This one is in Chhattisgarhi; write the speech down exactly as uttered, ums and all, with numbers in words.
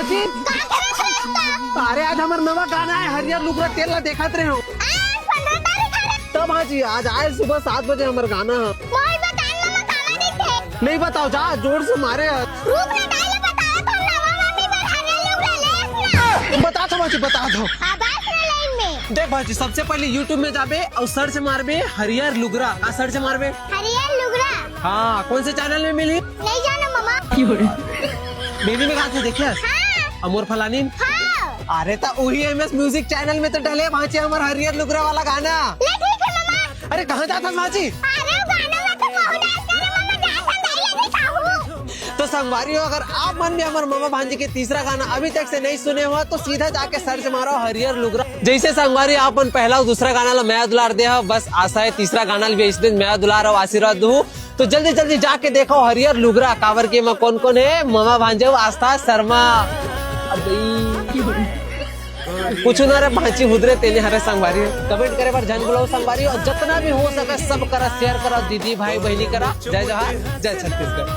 का करे श्रेष्ठा? अरे, आज हमर नवा गाना हे हरियर लुगरा, तेला देखत रहे हो। आज पंद्रह तारीख हरे। तब हाँ जी, आज आए सुबह सात बजे हमर गाना हे। मोर बता ना, मैं कामा देखे। नहीं बताओ, जा जोर से मारे। रुक ना, पहले बता तो नवा मम्मी बर हरियर लुगरा ले ना। बता दो भाजी, बता दो। हाँ, बस ना लाइन में। देख भाजी, सबसे पहले YouTube में जाबे अउ search मारबे हरियर लुगरा। का search मारबे? हरियर लुगरा। हाँ, कौन से channel में मिली? नहीं जानो मामा। बेबी में कहा थे देखे? हाँ। अमोर फलानी? हाँ। अरे त उही एमएस म्यूजिक चैनल में तो डले भांचे हमर हरियर लुगरा वाला गाना। ले ठीक है मामा। अरे कहाँ जात हस भांची? अरे वो गाना में तो बहुत डांस करे मामा, जात हम पहले भी खाऊ। तो संगवारी हो, अगर आप मन भी हमर मामा भांजी के तीसरा गाना अभी तक से नहीं सुने हो तो सीधा जाके सर्च मारो हरियर लुगरा। जैसे संगवारी आप मन पहला अउ दूसरा गाना ला मया दुलार दे हो, बस आशा है तीसरा गाना ला भी ऐसे दिन मया दुलार अउ आशीर्वाद दू। तो जल्दी जल्दी जाके देखो हरियर लुगरा, काबर के एमा कौन कौन है, ममा भांजो आस्था शर्मा। अबे कुछ ना रे भांची हुदरे तेने हरे संगवारी, कमेंट करे बर झन भुलाओ संगवारी, अउ जतना भी हो सके सब करा, शेयर करा, दीदी भाई बहनी करा। जय जोहार, जय छत्तीसगढ़।